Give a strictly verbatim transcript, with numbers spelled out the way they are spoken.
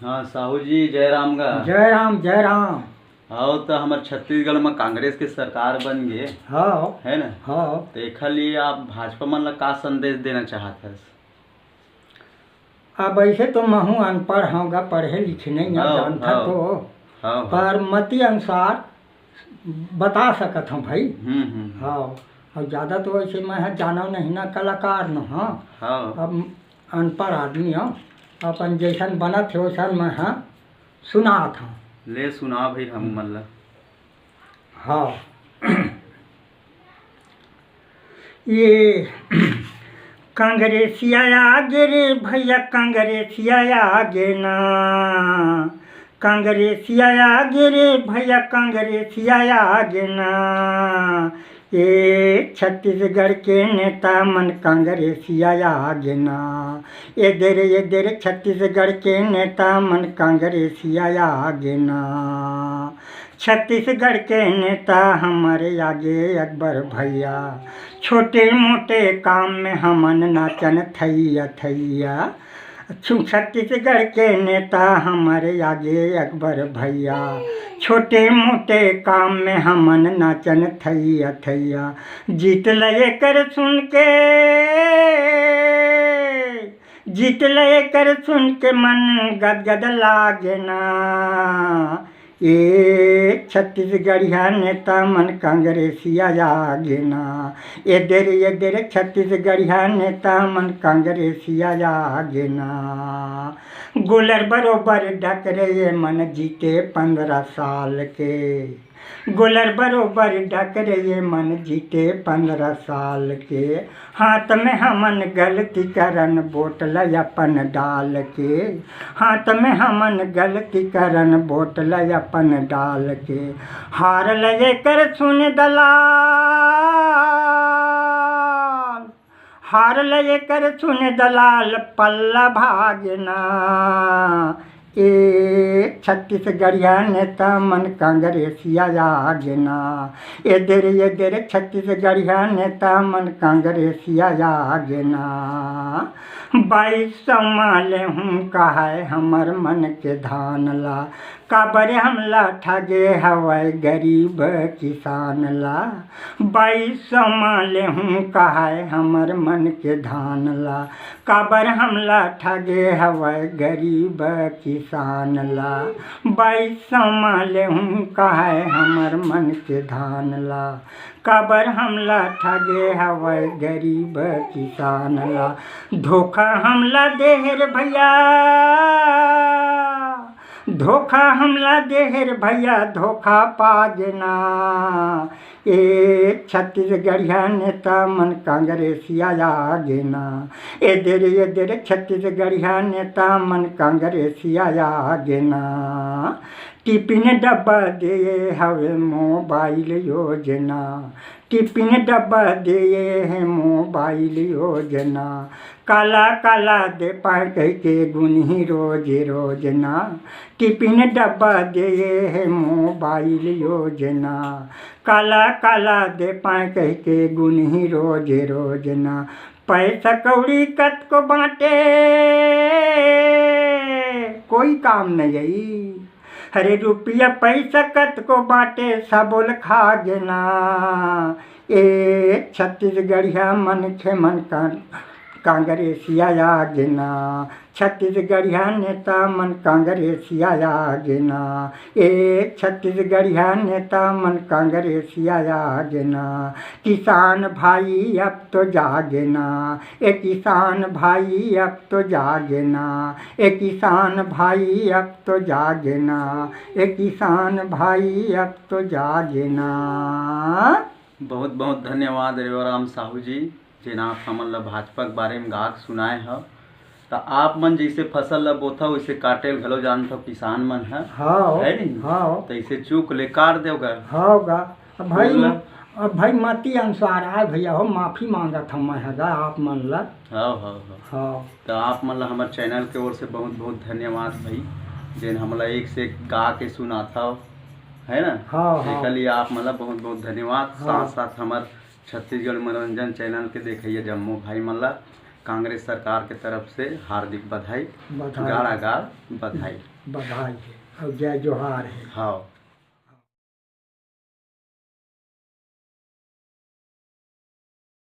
हाँ साहू जी, जय राम गा। जय राम, जय राम। हव, त हमर छत्तीसगढ़ म कांग्रेस के सरकार बन गे, हव। है ना? हव। त एखर लिए आप भाजपा मन ला का संदेश देना चाहत हस? अब ऐसे तो महूँ अनपढ़ हँव गा, पढ़े लिखे नहीं हँव, हव, जानथा हव। तो, हव, हव। पर मति अनुसार बता सकत हँव भाई। हम्म, हम्म, हम्म। हव, अउ ज्यादा तो वैसे मैं ह जानव नहीं ना, कलाकार न हँव। हव। अब अनपढ़ आदमी हँव, अपन जैसन बनत हे वैसन मैं ह सुनात हँव। ले सुना भाई हमू मन ला। हव। ये कांग्रेसिया आगे रे भैया, कांग्रेसिया आगे ना, कांग्रेसिया आगे रे भैया, कांग्रेसिया आगे ना। ए छत्तीसगढ़ के नेता मन कांग्रेसिया आगे ना। ए दे रे, ए दे रे छत्तीसगढ़ के नेता मन कांग्रेसिया आगे ना। छत्तीसगढ़ के नेता हमर आगे अकबर भैया, छोटे मोटे काम में हमन नाचन थैया थैया। छु-, छत्तीसगढ़ के नेता हमर आगे अकबर भैया, छोटे मोटे काम में हमन नाचन थैया थैया। जीत ल एकर सुन के, जीत ल एकर सुन के मन गदगद लागे ना। ए छत्तीसगढ़िया नेता मन कांग्रेसिया आगे ना। ए दे रे, ए दे रे छत्तीसगढ़िया नेता मन कांग्रेसिया आगे ना। गोलर बरोबर डकरे ये मन जीते पंद्रह साल के। गोलर बरोबर डकरे ये मन जीते पंद्रह साल के। हाथ में हमन गलती करन बोतल अपन डाल के। हाथ में हमन गलती करन बोतल अपन डाल के। हार ल एकर सुन दलाल, हार ल एकर सुन दलाल पल्ला भागे ना। ए छत्तीसगढ़िया नेता मन कांग्रेसिया आगे ना। ए दे रे, ए दे रे छत्तीसगढ़िया नेता मन कांग्रेसिया आगे ना। बाईस सौ मा लेहूँ कहय हमर मन के धान ला, काबर हमला ठगे हवय गरीब किसान ला। बाईस सौ मा लेहूँ कहय हमर मन के धान ला, काबर हमला ठगे हवय गरीब किसान ला। बाईस सौ मा लेहूँ कहय हमर मन के धान ला, काबर हमला ठगे हवय गरीब किसान ला। धोखा हमला देहे रे भैया, धोखा हमला देहे रे भैया, धोखा पागे ना। ए छत्तीसगढ़िया नेता मन कांग्रेसिया आगे ना। ए दे रे, ए दे रे छत्तीसगढ़िया नेता मन कांग्रेसिया आगे ना। टिफिन डब्बा दे हवे मोबाइल योजना, टिफिन डब्बा दे हे मोबाइल योजना। काला काला दे पाए कहिके गुनही रोज रोज ना। टिफिन डब्बा दे हे मोबाइल योजना, काला काला दे पाए कहिके गुनही रोज रोज ना। पैसा कौड़ी कतको बांटे, कोई काम नहीं आई। अरे रुपया पैसा कतको बांटे, सबोल खा गे ना। ए छत्तीसगढ़िया मनखे मन का कांग्रेसिया आगे ना। छत्तीसगढ़िया नेता मन कांग्रेसिया आगे ना। ए छत्तीसगढ़िया नेता मन कांग्रेसिया आगे ना। किसान भाई अब तो जागे ना। ए किसान भाई अब तो जागे ना। ए किसान भाई अब तो जागे ना। ए किसान भाई अब तो जागे ना। बहुत बहुत धन्यवाद रेवाराम साहू जी, जेन आप हमन ल भाजपा के बारे में गा के सुनाए हव। त आप मन जइसे फसल ल बोथव, वइसे काटे ल घलो जानथव किसान मन ह, हव, है नी? हव। त इसे चूक ले काट देव गा। हव गा। अब भाई, बोल। अब भाई मति अनुसार आय भैया हो, माफी मांगत हव मैं ह गा आप मन ल। हव, हव, हव। हव। त आप मन ल हमर चैनल के ओर से बहुत बहुत धन्यवाद भाई, जेन हमला एक से एक गा के सुनाथव, है ना? हव, हव। एकर लिए आप मन ल बहुत बहुत धन्यवाद। हव। साथ साथ हमर छत्तीसगढ़ मनोरंजन चैनल के देखइया जम्मो भाई मन ला कांग्रेस सरकार के तरफ से हार्दिक बधाई, बधाई। गाड़ा गाड़ बधाई। बधाई हे अउ जय जोहार हे। हाँ।